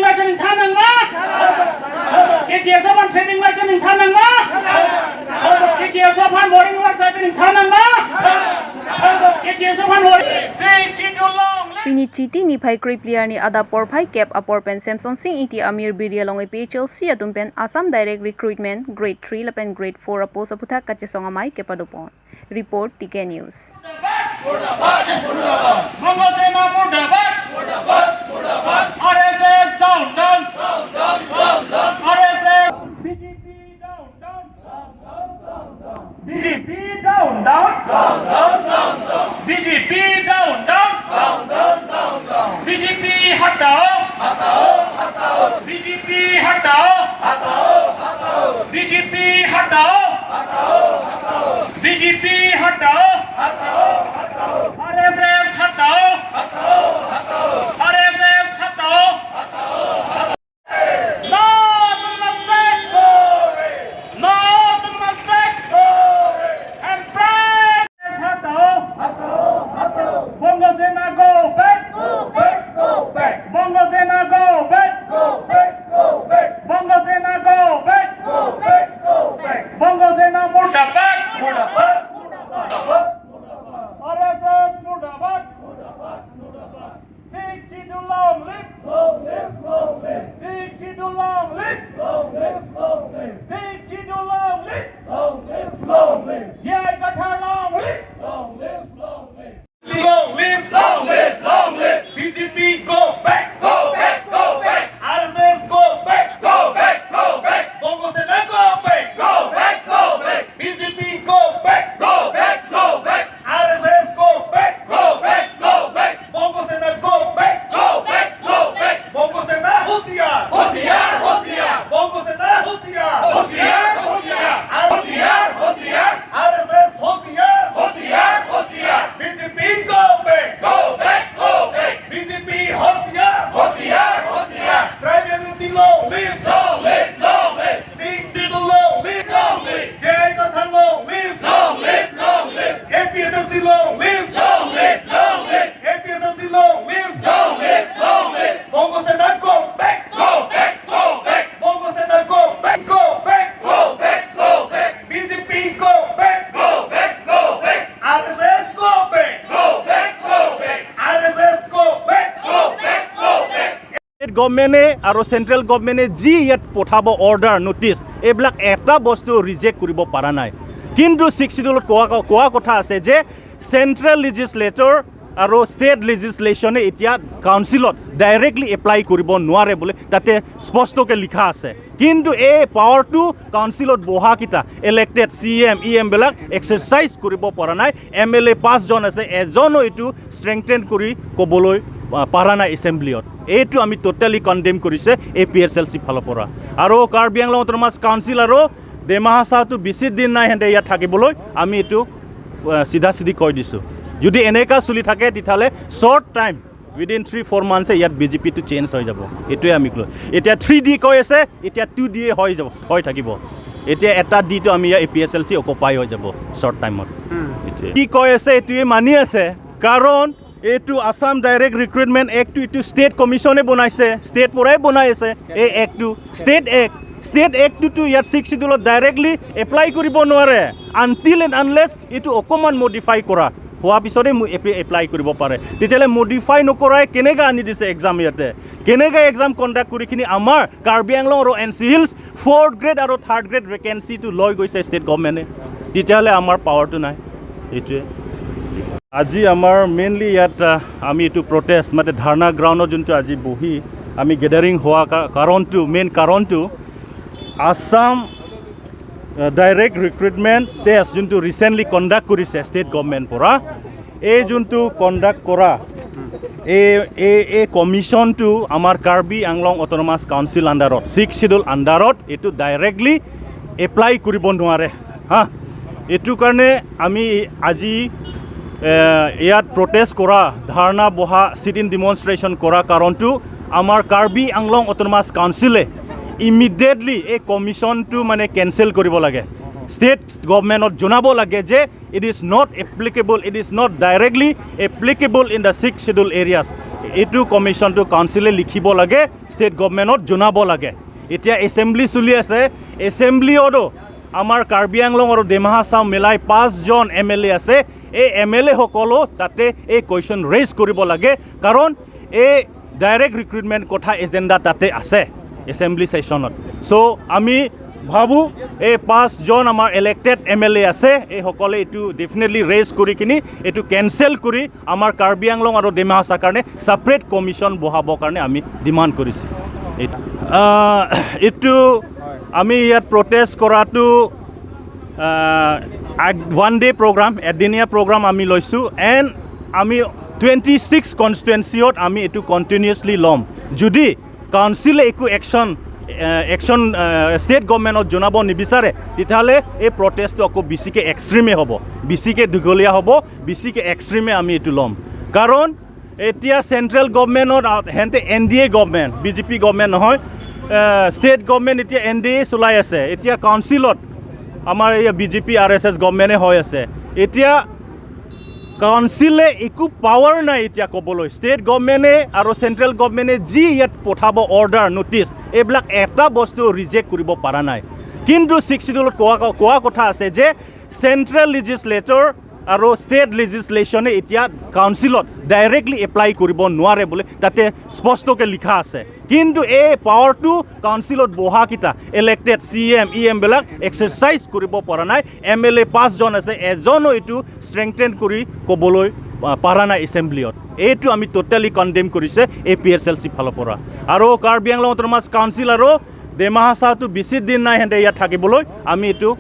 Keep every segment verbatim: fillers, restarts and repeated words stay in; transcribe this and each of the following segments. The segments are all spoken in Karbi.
License ningthan nangma? K G S aphan trading license ningthan nangma? K G S aphan boring license ningthan nangma? K G S aphan boring. Sixth Schedule long live. Pini Chiti niphai krephli arni adap porphai kep apor pen Semson Sing Ingti Amir Biri along A P H L C atum pen Assam Direct Recruitment Grade three lapen Grade four apost aphuthak kachesong amei kepadopon. Report, T K News. Murdabad, murdabad, murdabad. Bongo Sena murdabad, murdabad, murdabad. R S S down, down, down, down, down, down. R S S, B J P down, down, down, down, down, down. B J P down, down, down, down, down, down. B J P down, down, down, down, down, down. B J P hatao, hatao, hatao. B J P hatao, hatao, hatao. B J P hatao, hatao, hatao. B J P hatao, hatao, hatao. R S S hatao, hatao, hatao. R S S hatao, hatao, hatao. No autonomous state! No autonomous state! Empress hatao! Bongo Sena go back! Go back, go back! Bongo Sena go back! Go back, go back! Bongo Sena go back! Go back, go back! Bongo Sena murdabad! Murdabad, murdabad, murdabad! R S S murdabad! Murdabad, murdabad! Sixth Schedule long live! Long live, long live! Sixth Schedule long live! Long live, long live! Sixth Schedule long live! Long live, long live! J I Kathar long live! Long live, long live! Long live, long live, long live! B J P go back! Go back, go back! R S S go back! Go back, go back! Bongo Sena go back! Go back, go back! B J P go back! Go back, go back! R S S go back! Go back, go back! Bongo Sena go back! Go back, go back! Bongo Sena hosiyar! Hosiyar, hosiyar! Bongo Sena hosiyar! Hosiyar, hosiyar! Hosiyar, hosiyar! R S S hosiyar! Hosiyar, hosiyar! B J P go back! Go back, go back! B J P hosiyar! Hosiyar, hosiyar! Tribal unity long live! Long live, long live! Sixth Schedule long live! Long live! J I Kathar long live! Long live, long live! A P H L C long live! Long live, long live! A P H L C long live! Long live, long live! Bongo Sena go back! Go back, go back! Bongo Sena go back! Go back! Go back, go back! B J P go back! Go back, go back! R S S go back! Go back, go back! R S S go back! Go back, go back! State government-এ আৰু চেণ্ট্ৰেল গভৰ্ণমেণ্টে যি ইয়াত পঠাব order, notice, এইবিলাক এটা বস্তু ৰিজেক্ট কৰিব পৰা নাই। কিন্তু ছিক্স শ্বিডিউলত কোৱা, কোৱা কথা আছে যে চেণ্ট্ৰেল লেজিছলেটৰ আৰু ষ্টেট লেজিছলেশ্যনে এতিয়া কাউন্সিলত ডাইৰেক্টলি এপ্লাই কৰিব নোৱাৰে বুলি তাতে স্পষ্টকৈ লিখা আছে। কিন্তু এই পাৱাৰটো কাউন্সিলত বহাকেইটা ইলেক্টেড চি ই এম, ই এমবিলাক এক্সাৰচাইজ কৰিব পৰা নাই। এম এল এ পাঁচজন আছে, এজনো এইটো ষ্ট্ৰেংথেন কৰি ক'বলৈ, আ, পৰা নাই এছেম্বলিত। এইটো আমি ট'টেলি কণ্ডেম কৰিছে এ পি এইচ এল চি ফালৰ পৰা। আৰু কাৰ্বি আংলং অট'নমাছ কাউন্সিল আৰু ডিমা হাছাওতো বেছি দিন নাই সিহঁতে ইয়াত থাকিবলৈ, আমি এইটো, আ, চিধা চিধি কৈ দিছোঁ। যদি এনেকা চলি থাকে তেতিয়াহ'লে short time, within three four মান্থছে ইয়াত বি জে পিটো চেঞ্জ হৈ যাব। এইটোৱে আমি কওঁ। এতিয়া থ্ৰী ডি কৈ আছে, এতিয়া টু ডিয়ে হৈ যাব, হৈ থাকিব। এতিয়া এটা ডিটো আমি ইয়াত এ পি এইচ এল চি অকুপাই হৈ যাব শ্বৰ্ট টাইমত। হুম। এইটোৱে। কি কৈ আছে, এইটোৱে মানি আছে, কাৰণ এইটো আছাম ডাইৰেক্ট ৰিক্ৰুটমেণ্ট এক্টটো এইটো ষ্টেট কমিশ্যনে বনাইছে, ষ্টেট পৰাই বনাই আছে এই এক্টটো, ষ্টেট এক্ট। ষ্টেট এক্টটোতো ইয়াত ছিক্স শ্বিডিউলত ডাইৰেক্টলি এপ্লাই কৰিব নোৱাৰে, আনটিল এণ্ড আনলেছ এইটো অকণমান মডিফাই কৰা হোৱাৰ পিছতে মো-, এপ্লি-, এপ্লাই কৰিব পাৰে। তেতিয়াহ'লে মডিফাই নকৰাই কেনেকৈ আনি দিছে এক্সাম ইয়াতে? কেনেকৈ এক্সাম কণ্ডাক্ট কৰি কিনি আমাৰ কাৰ্বি আংলং আৰু N C hills fourth grade আৰু থাৰ্ড গ্ৰেড ভেকেঞ্চিটো লৈ গৈছে ষ্টেট গভৰ্ণমেণ্টে? তেতিয়াহ'লে আমাৰ পাৱাৰটো নাই। এইটোৱে। আজি আমাৰ মেইনলি ইয়াত, আহ, আমি এইটো প্ৰটেষ্ট, মানে ধৰ্ণা গ্ৰাউণ্ডত যোনটো আজি বহি আমি গেডাৰিং হোৱা কা-, কাৰণটো, মেইন কাৰণটো আছাম আহ, ডাইৰেক্ট ৰিক্ৰুটমেণ্ট টেষ্ট যোনটো ৰিচেণ্টলি কণ্ডাক্ট কৰিছে ষ্টেট গভৰ্ণমেণ্ট পৰা, এই যোনটো কণ্ডাক্ট কৰা, এই, এই, এই কমিশ্যনটো আমাৰ কাৰ্বি আংলং অট'নমাছ কাউন্সিল আণ্ডাৰত, ছিক্স শ্বিডিউল আণ্ডাৰত এইটো ডাইৰেক্টলি এপ্লাই কৰিব নোৱাৰে, হা। এইটো কাৰণে আমি আজি, এ, ইয়াত প্ৰটেষ্ট কৰা, ধৰ্ণা বহা, চিট ইন ডিমনষ্ট্ৰেশ্যন কৰা কাৰণটো আমাৰ কাৰ্বি আংলং অট'নমাছ কাউন্সিলে ইমিডিয়েটলি এই কমিশ্যনটো মানে কেঞ্চেল কৰিব লাগে। ষ্টেট গভৰ্ণমেণ্টত জনাব লাগে যে it is not applicable, it is not directly applicable in the six schedule areas। এইটো কমিশ্যনটো কাউন্সিলে লিখিব লাগে ষ্টেট গভৰ্ণমেণ্টত জনাব লাগে। এতিয়া এছেম্বলি চলি আছে। এছেম্বলিতো আমাৰ কাৰ্বি আংলং আৰু ডিমা হাছাও মিলাই পাঁচজন এম এল এ আছে। এই এম এল এ সকলো তাতে এই কুৱেশ্যন ৰেইজ কৰিব লাগে, কাৰণ এই ডাইৰেক্ট ৰিক্ৰুটমেণ্ট কথা এজেণ্ডা তাতে আছে এছেম্বলি ছেশ্যনত। চ' আমি ভাবোঁ এই পাঁচজন আমাৰ ইলেক্টেড এম এল এ আছে, এইসকলে এইটো ডেফিনেটলি ৰেইজ কৰি কিনি এইটো কেঞ্চেল কৰি আমাৰ কাৰ্বি আংলং আৰু ডিমা হাছাওৰ কাৰণে ছেপাৰেট কমিশ্যন বহাবৰ কাৰণে আমি ডিমাণ্ড কৰিছোঁ। এইটো, আহ, এইটো আমি ইয়াত প্ৰটেষ্ট কৰাটো ওৱান ডে প্ৰগ্ৰাম, এদিনীয়া প্ৰগ্ৰাম আমি লৈছোঁ। এণ্ড আমি টুৱেণ্টি ছিক্স কনষ্টিটুৱেঞ্চিত আমি এইটো কণ্টিনিউৱাছলি ল'ম। যদি কাউন্সিলে একো একশ্যন, একশ্যন ষ্টেট গভৰ্ণমেণ্টত জনাব নিবিচাৰে, তেতিয়াহ'লে এই প্ৰটেষ্টটো আকৌ বেছিকৈ এক্সট্ৰিমে হ'ব, বেছিকৈ দীঘলীয়া হ'ব, বেছিকৈ এক্সট্ৰিমে আমি এইটো ল'ম। কাৰণ এতিয়া চেণ্ট্ৰেল গভৰ্ণমেণ্টত আ-, হেঁতে N D A government, B J P government নহয়, ষ্টেট গভৰ্ণমেণ্ট এতিয়া এন ডি এ চলাই আছে। এতিয়া কাউন্সিলত আমাৰ এই B J P R S S গভৰ্ণমেণ্টে হৈ আছে। এতিয়া কাউন্সিলে একো পাৱাৰ নাই এতিয়া ক'বলৈ। ষ্টেট গভৰ্ণমেণ্টে আৰু চেণ্ট্ৰেল গভৰ্ণমেণ্টে যি ইয়াত পঠাব অৰ্ডাৰ, নটিচ, এইবিলাক এটা বস্তু ৰিজেক্ট কৰিব পৰা নাই। কিন্তু ছিক্স শ্বিডিউলত কোৱা, কোৱা কথা আছে যে চেণ্ট্ৰেল লেজিছলেটৰ আৰু ষ্টেট লেজিছলেশ্যনে এতিয়া কাউন্সিলত ডাইৰেক্টলি এপ্লাই কৰিব নোৱাৰে বুলি তাতে স্পষ্টকৈ লিখা আছে। কিন্তু এই পাৱাৰটো কাউন্সিলত বহাকেইটা ইলেক্টেড চি ই এম, ই এমবিলাক এক্সাৰচাইজ কৰিব পৰা নাই। এম এল এ পাঁচজন আছে, এজনো এইটো ষ্ট্ৰেংথেন কৰি ক'বলৈ, আ, পৰা নাই এছেম্বলিত। এইটো আমি ট'টেলি কণ্ডেম কৰিছে এ পি এইচ এল চি ফালৰ পৰা। আৰু কাৰ্বি আংলং অট'নমাছ কাউন্সিল আৰু ডিমা হাছাওতো বেছি দিন নাই হেঁতে ইয়াত থাকিবলৈ। আমি এইটো,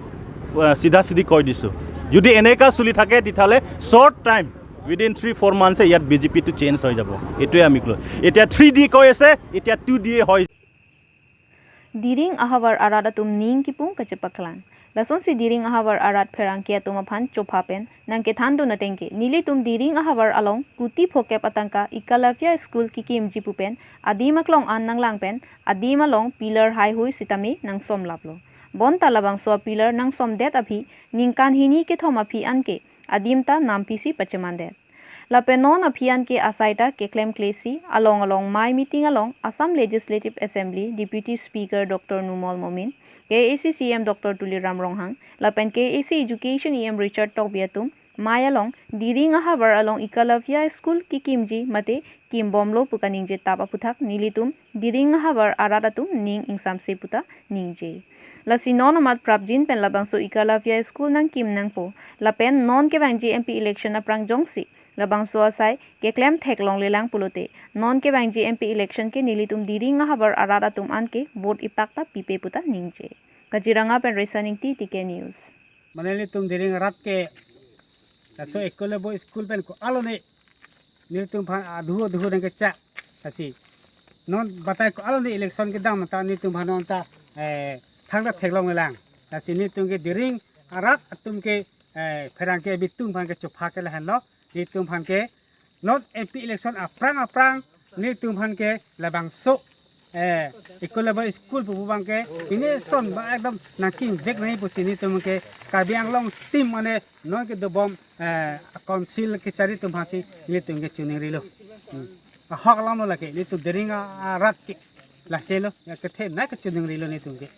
আ, চিধা চিধি কৈ দিছোঁ, যদি এনেকা চলি থাকে তেতিয়াহ'লে short time, within three four মান্থছে ইয়াত বি জে পিটো চেঞ্জ হৈ যাব। এইটোৱে আমি কওঁ। এতিয়া থ্ৰী ডি কৈ আছে, এতিয়া টু ডিয়ে হয়। Diring ahavar arat atum ning kipung kachepaklang. Lasonsi Diring ahavar arat pherangke atum aphan chopha pen nangkethandun atengke, nelitum Diring ahavar along kuti phokep atangka Ekalavya School kikimji pu pen adim aklong an nanglang pen adim along pillar haihui sitame nangsomlaplo. Bonta labangso a-pillar nangsomdet aphi ningkan hini kethom aphi anke adim ta nampi si pachemandet. Lapen non aphi anke asai ta keklemklesi along along mai meeting along Assam Legislative Assembly Deputy Speaker Doctor Numal Momin, K A A C C E M Doctor Tuliram Ronghang, lapen K A A C Education E M Richard Tokbi atum mai along Diring ahavar along Ekalavya School kikimji mate kimbomlo pu kaningje tap aphuthak nelitum Diring ahavar arat atum ning ingsamse puta ningje. Lasi non amat prapjin pen labangso Ekalavya School nangkim nangpo, lapen non kevangji M P election aphrang jongsi labangso asai keklem theklonglelang pulote, non kevangji M P election ke nelitum Diring ahavar arat atum anke vote ipak ta pipe puta ningje. Kaziranga pen Resa Ingti, T K News. Mane nelitum Diring arat ke laso Ekalavya School pen ko-alo ne nelitum aphan adhu adhu nangkechak. Lasi non batai ko-alo ne election kedam ta nelitum aphan non ta, eh, thangta theklonglelang. Lasi nelitum ke Diring arat atum ke, eh, pherangke abitung aphan ke chopha ke lahenlo. Nelitum aphan ke non M P election aphrang aphrang nelitum aphan ke labangso, eh, Ekalavya School pupu abangke pini son ba ekdom nangkimvek nangji pusi nelitum ke Karbi Anglong team mane non kedobom, eh, council kachari atum aphansi nelitum ke choningrilo. Hmm. Ahok alamlo lake, nelitum Diring a-, arat ke laselo, ya kethenei ke choningrilo nelitum ke.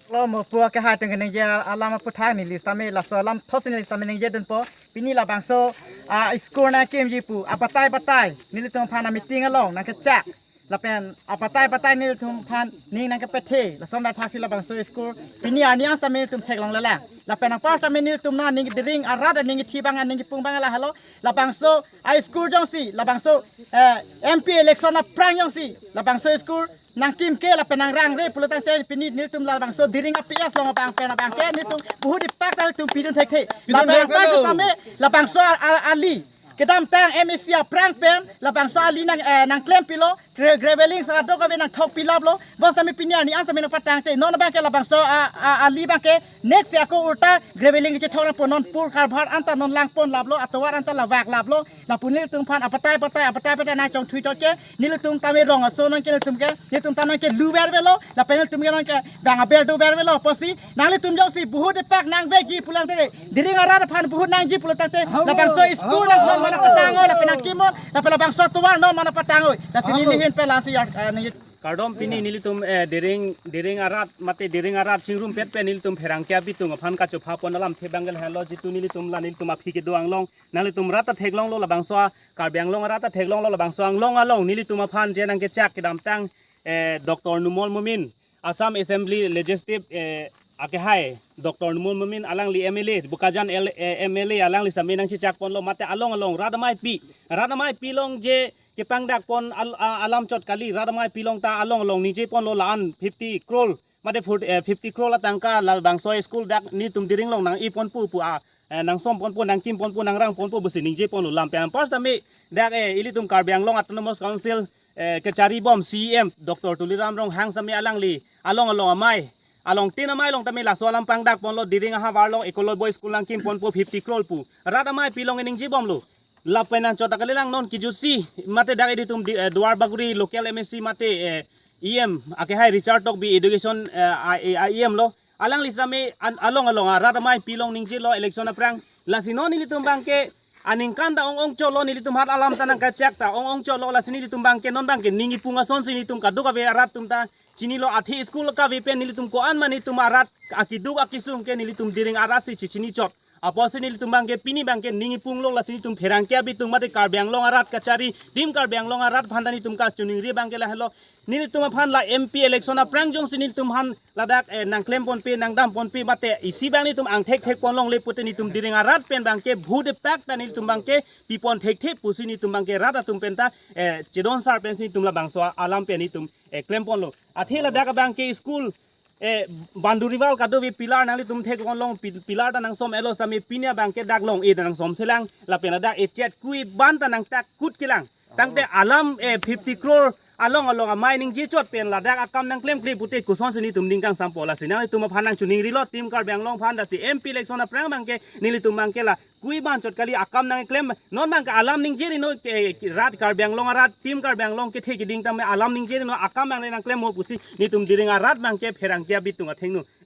Lo mo pu ke hai teng neng ya alam aphuthak neli sitame laso alam thos neli sitame ningjedunpo. Pini labangso a-school nangkimji pu abatai batai nelitum aphan a-meeting along nangkechak. Lapen abatai batai nelitum aphan ning nangkepethe. Lason dathaksi labangso school pini arni an sitame nelitum theklonglelang. Lapen anpar sitame nelitum non ning Diring arat aning ithi abang aning ipung abang lahelo. Labangso a-school jongsi labangso, eh, M P election aphrang jongsi labangso school nangkim ke lapen nangrangre pulotangte pini nelitum labangso Diring a-P S along abang pen abangke nelitum bahut ipak ta nelitum pidun thekthe. Lapen anpar sitame labangso a-, a-, ali Kedamtang M A C aphrang pen labangso ali nang, eh, nangklempilo, gra-, graveling sa do kave nangthok pilaplo. Bonsitame pini arni an sitame nangpatangte. Non abangke labangso a, a, ali abangke next ako ulta graveling kechethok nangpo, non pur karbhar anta non langponlaplo, atovar anta la vaklaplo. Lapu nelitum aphan apatai patai, apatai patai nangchongthui chot ke, nelitum tame rong aso non ke nelitum ke, nelitum ta non ke luver velo, lapen nelitum ke non ke bang aber dover velo pusi, nanglitum jongsi bahut epak nangveji pulangte, Dering arat aphan bahut nangji pulangte, labangso school nang non ma nangpatangoi, lapen nangkimon, lapen labangso atovar non ma nangpatangoi. Lasi neli ahin pen lasi ya, eh, neli Kardom, pini nelitum, eh, Dering, Dering arat, mate Dering arat chingrumpet pen nelitum pherangke abitung aphan kachopha pon alamthe abangke lahenlo, jitu nelitum la nelitum aphi kedo anglong nanglitum rat ta theklonglo, labangso a Karbi Anglong arat ta theklonglo, labangso anglong along nelitum aphan je nangkechak kedamtang, eh, Doctor Numal Momin, Assam Assembly Legislative, eh, akehai, Doctor Numal Momin alangli M L A, Bokajan L-, eh, M L A alangli sitame nangchechak ponlo, mate along along rat amei pi, rat amei pi along je kepangdak pon al-, a-, alam chot kali, rat amei pi along ta along along ningje ponlo la-an fifty crore, mate forty, eh, fifty crore atangka labangso school dak nelitum Dering along nang-i ponpo pu a, eh, nangsom ponpo, nangkim ponpo, nangrang ponpo pusi ningje ponlo. Lam pen anpar sitame dak, eh, ilitum Karbi Anglong Autonomous Council, eh, kachari bom C E M Doctor Tuliram Ronghang sitame alangli along along amei, along tin amei along tame laso alam pangdak ponlo, Dering ahavar along Eklavya Boys School nangkim ponpo fifty crore pu. Rat amei pi along ningje bomlo. Lapen nangchot ta kalilang non kijutsi, mate dak ilitum di, eh, Duar Bagori local M A C mate, eh, E M akehai Richard Tokbi education, eh, a, a, E M lo. Alangli sitame an, along along a rat amei pi along ningjelo election aphrang. Lasi non nelitum abangke aningkan ta ong ong chotlo, nelitum hat alam ta nangkachak ta ong ong chotlo, lasi nelitum abangke non abangke ning ipung asonsi nelitum kadokave arat atum ta chinilo, athe school kave pen nelitum ko-an ma nelitum arat akeduk akesung ke nelitum Dering arat si chechini chot. Apotsi nelitum abangke pini abangke ning ipung long, lasi nelitum pherangke abitung mate Karbi Anglong arat kachari, Team Karbi Anglong arat aphan ta nelitum kachiningri abangke lahenlo. Nelitum aphan la M P election aphrang jongsi nelitum aphan ladak, eh, nangklem ponpe, nangdam ponpe, mate isi abang nelitum angthek thek pon longle pute nelitum Dering arat pen abangke vote epak ta nelitum abangke pi pon thekthe pusi nelitum abangke rat atum pen ta, eh, chedon sar pensi nelitum labangso alam pen nelitum, eh, klem ponlo. Athe ladak abangke school, eh, boundary wall kadokave pillar nanglitum thek pon long, pi-, pillar ta nangsom-etlo sitame pini abangke dak long-e ta nangsom selang, lapen ladak echet kui ban ta nangtak kut kelang. Tangte alam, eh, fifty crore along along amei ningje chot pen ladak akam nangklemkle pute kosonsi nelitum ning kangsampo, lasi nanglitum aphan nangchiningrilo, Team Karbi Anglong aphan, lasi M P election aphrang abangke nelitum abangke la kui ban chot kali akam nangklem, non abangke alam ningje ri non, eh, rat Karbi Anglong arat, Team Karbi Anglong kethe keding tame alam ningje ri non, akam nang nangklemmo pusi nelitum Dering arat abangke pherangke abitung athengno.